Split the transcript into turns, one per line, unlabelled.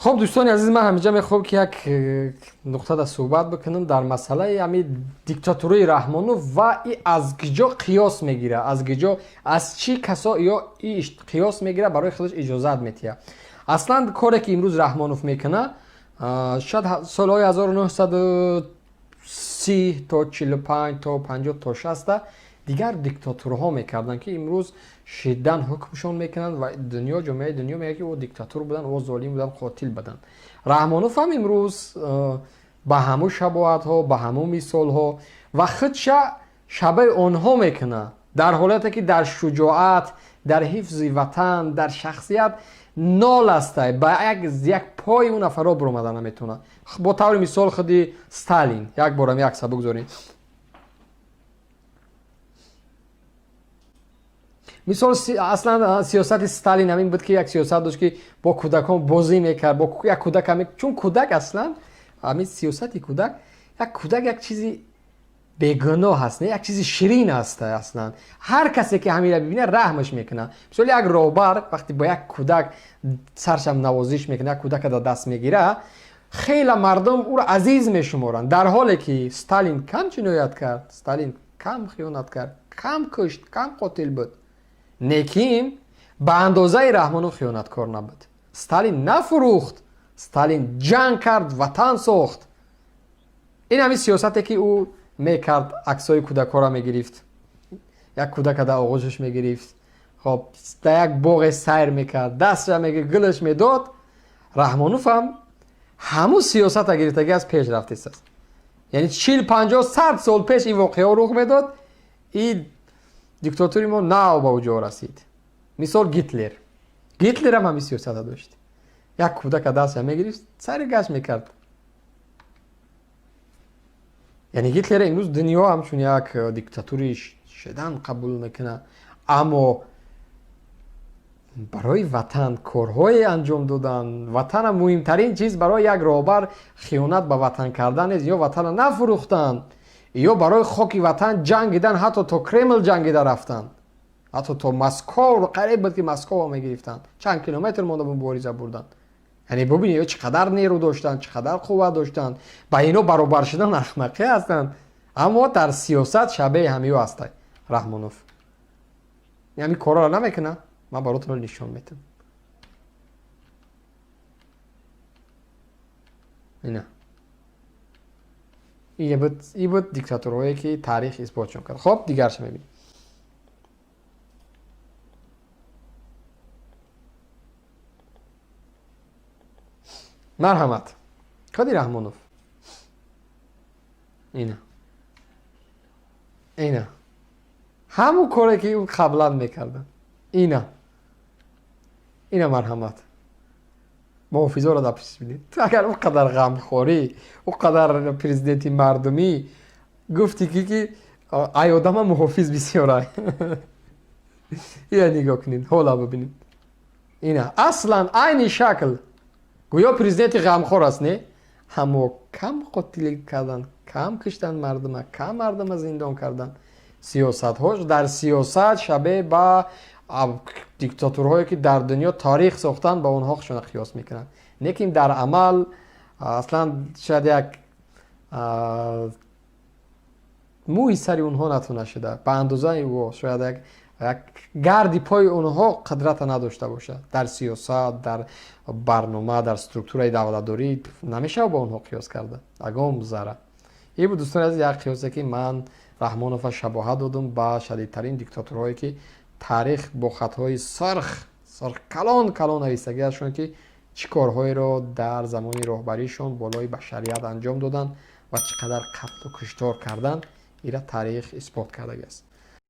Хуб, дӯстони азиз, ман ҳаминҷа мехоҳам, ки як нуқта да суҳбат бикунам дар масъалаи ҳами диктатураи Раҳмонов ва и аз киҷо қиёс мегира, аз киҷо, аз чӣ касо ё и қиёс мегира, барои худаш иҷозат метиҳад. Аслан коре ки имрӯз Раҳмонов мекунад, шояд солҳои 1930 то 45 то 50 то 60 дигар диктатурҳо мекарданд, ки имрӯз шиддан ҳукмшон мекунанд ва дунё, ҷомеаи дунё мегӯяд, ки ӯ диктатур буданд, ӯ золим буданд, қотил буданд. Раҳмонов ҳам имрӯз ба ҳамун шабоҳатҳо, ба ҳамун мисолҳо ва худша шабаи онҳо мекунад, дар ҳолате ки дар шуҷоат, дар ҳифзи ватан, дар шахсият нол астай, ба як пои ӯ нафарҳо биромада наметавонад. Бо таври мисол худи Сталин, як борам як сабук зорем. Мисол, аслан сиёсати Сталин ҳамин буд, ки як сиёсат дошт, ки бо кӯдакон бозӣ мекард, бо як кӯдак, чун кӯдак аслан ҳамин сиёсати кӯдак, як кӯдак як чизи бегуноҳ аст, не, як чизи ширин аст. Аслан ҳар касе ки ҳаминро бибинад, раҳмаш мекунад. Мисол, як роҳбар вақте бо як кӯдак саршам навозиш мекунад, як кӯдака дар даст мегирад, хеле мардум ӯро азиз мешуморанд, дар ҳоле ки Сталин кам ҷиноят кард, Сталин кам хиёнат кард, кам кушт, кам қотил буд, лекин ба андозаи Раҳмонов хиёнаткор набуд. Сталин нафурӯхт, Сталин ҷанг кард, ватан сохт. Ин ҳамин сиёсате ки ӯ мекард, аксҳои кӯдакҳоро мегирифт, як кӯдака дар оғӯшаш мегирифт, хоб, дар як боғе сайр мекард, дастша мегирифт, гулаш медод. Раҳмонов ҳам ҳамун сиёсата гирифтагӣ аз пеш рафтистааст. Яъне 40, 50, 100 сол пеш ин воқеаҳо рух медод, и диктатури мо нав ба уҷо расид. Мисол, Гитлер. Гитлерам ҳамин сиёсата дошт, як кӯдака дастша мегирифт, сари гашт мекард. Яъне Гитлера имрӯз дунё ҳамчун як диктатури шидан қабул мекунад, аммо барои ватан корҳое анҷом додан, ватана муҳимтарин чиз барои як роҳбар хиёнат ба ватан кардан нест, ё ватана нафурӯхтан, ё барои хоки ватан ҷангидан, ҳатто то Кремл ҷангида рафтан, ҳатто то Москов, қариб буд ки Москова мегирифтанд, чанд километр монда мубориза бурданд. Яъне бубинед, ё чӣ қадар нерӯ доштанд, чӣ қадар қувват доштанд. Ба ино баробар шудан ахмақӣ ҳастанд, аммо дар сиёсат шабеҳи ҳамиё ҳастай Раҳмонов. Ҳамин корҳоро намекунад, ман баротон нишон метам. Ина и буд диктатурҳое ки таърих исботшон кард. Хоб, дигарша мебинем. Марҳамат, худи Раҳмонов. Ина, ина ҳамун коре ки ӯ қаблан мекарданд. Ина, ина, марҳамат, муҳофизоро дар пешиш бинед. Ту агар ӯ қадар ғамхорӣ, ӯ қадар президенти мардумӣ гуфтӣ, ки ай одама муҳофиз бисёрай. Ина нигоҳ кунед, ҳола бибинед. Ина аслан айни шакл, гӯё президенти ғамхор аст, не, аммо кам қотил кардан, кам киштан мардума, кам мардума зиндон кардан. Сиёсатҳош дар сиёсат шабеҳ ба диктатурҳое ки дар дунё таърих сохтанд, ба онҳо хушона қиёс мекунанд, лекин дар амал аслан шояд як мӯи сари онҳо натона шуда, ба андозаи ӯ шояд як гарди пои онҳо қудрата надошта бошад. Дар сиёсат, дар барнома, дар структураи давлатдорӣ намешавад ба онҳо қиёс карда ягон зарра. Ин буд, дӯстони азиз, як қиёсе ки ман Раҳмонова шабоҳат додум ба шадидтарин диктатурҳое ки таърих бо хатҳои сурх сурх калон калон навистагиашон, ки чӣ корҳоеро дар замони роҳбаришон болои башарият анҷом доданд ва чӣ қадар қатлу куштор карданд. Ира таърих исбот кардагиаст.